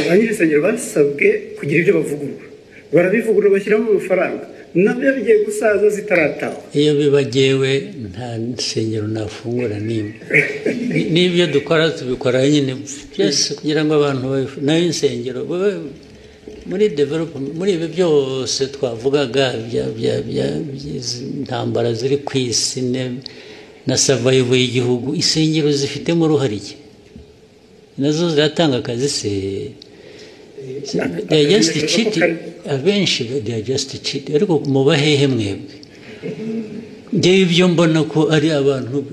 Ba nyir'isengero basabwe kugira ibyo bavugurura, barabivugurura, bashyiramo amafaranga, nabyo bigiye gusaza zitaratahwa. Iyo bibagewe nta nsengero nafungura n'imwe. N'ibyo dukora tubikora nyine byose kugira ngo abantu, nayo insengero muri development, muri ibi byose twavugaga by'izi ntambara ziri ku isi na survival y'igihugu, insengero zifitemo uruhare iki? Nazo ziratanga akazi se? They are just cheating. Abenshi they are just cheating. Ariko muba hehe mwebwe? Ngewe ibyo mbona ko ari abantu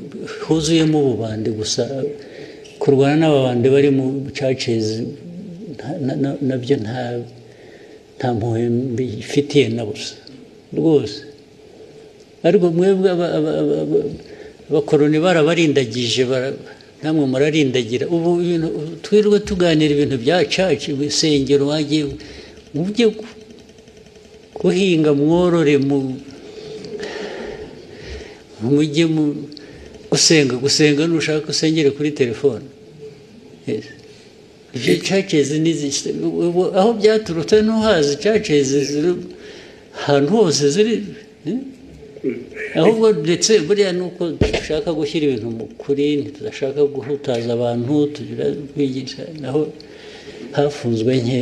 huzuyemo ububandi gusa. Kurwana n'ababandi bari mu churches nabyo nta mpuhwe mbifitiye na busa rwose. Ariko mwebwe abakoroni barabarindagije, namwe murarindagira. Ubu ibintu twirirwe tuganira, ibintu bya church, insengero, wagiye mujye guhinga, mworore, mu mujye mu gusenga. Gusenga nushaka usengere kuri telefone. Yes. Ibyo churches ni ubu aho byaturutse ntuhazi. Churches ziri ahantu hose ziri, eh? Ahubwo ndetse buriya ni uko dushaka gushyira ibintu mu kuri, ntitudashaka guhutaza abantu, tugira kwigisha. Naho hafunzwe nke.